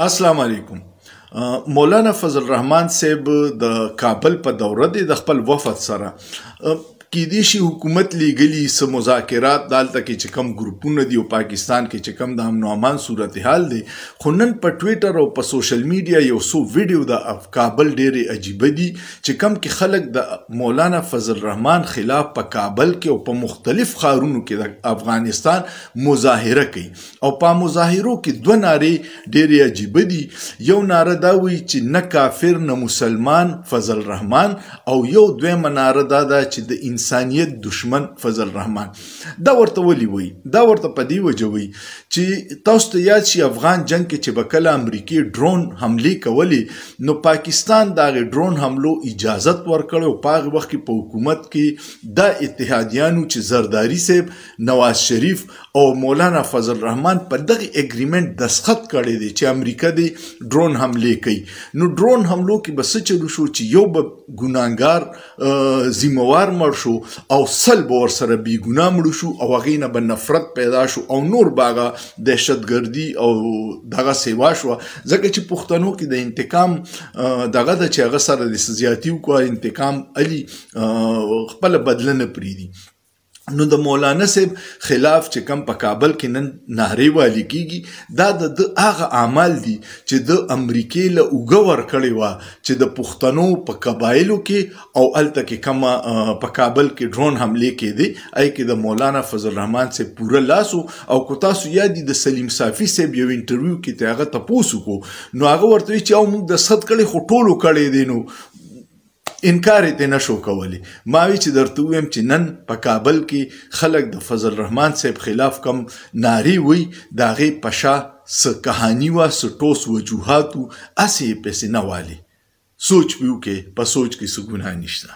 السلام علیکم. مولانا فضل الرحمن صاحب د کابل په دوره دی د خپل وفد سره، کیدی شي حکومت لیږلي څه مذاکرات دالته کې چې کم ګروپونه دي او پاکستان کې چې کم د امن او امان صورتحال دی. خو نن په ټویټر او په سوشل میډیا یو څو ویډیو د کابل ډېرې عجیبه دي چې کم کې خلک د مولانا فضل الرحمن خلاف په کابل کې او په مختلف ښارونو کې د افغانستان مظاهره کوي. او په مظاهرو کې دوه نارې ډېرې عجیبه دي. یو ناره دا وایي چې نه کافر نه مسلمان فضل الرحمن، او یو دویمه ناره دا ده چې د انسانیت دشمن فضل الرحمن. دا ورته ولي وایي؟ دا ورته په دې وجه وایي چې تاسو ته یاد شي افغان جنگ کې چې به کله امریکې ډرون حملې کولې، نو پاکستان د هغې ډرون حملو اجازت ورکړی او په هغې وخت کې په حکومت کې دا اتحادیانو چې زرداري صاحب، نواز شریف او مولانا فضل الرحمن په دغه اګریمنټ دستخط کړی دی چې امریکا دې ډرون حملې کوي. نو ډرون حملو کې به څه چلو شو چې یو به ګناهګار ذمهوار مړ شو او 100 به ورسره بې ګناه مړ شو او هغې نه به نفرت پیدا شو او نور به هغه دهشتګردي او دغه سیوا شوه. ځکه چې پښتنو کې د انتقام دغه ده چې هغه سره د زیاتي وکړه، انتقام علي خپله بدله نه پرېږدي. نو د مولانا صاحب خلاف چې کم په کابل کې نن نارې والي کیږي، دا د ده هغه اعمال دي چې د امریکې له اوږه ورکړې وه چې د پښتنو په قبایلو کې او هلته کې کومه په کابل کې ډرون حملې کېدې، هغې کې د مولانا فضل الرحمن صاحب پوره لاس و. او که تاسو یاد دي د سلیم صافي صاحب یو انټرویو کې ته هغه تپوس وکړو، نو هغه ورته وایي چې او موږ دستخط کړی خو ټولو کړی دی، نو انکار یې ترې نه شو کولی. ما وی چې درته ووایم چې نن په کابل کې خلک د فضل الرحمن صاحب خلاف کم نارې وایي، د هغې په شا څه کهاني وه، څه ټوس وجوهات وو، هسې یې پسې نه والي. سوچ پې وکړئ، په سوچ کې څه ګناه نشته.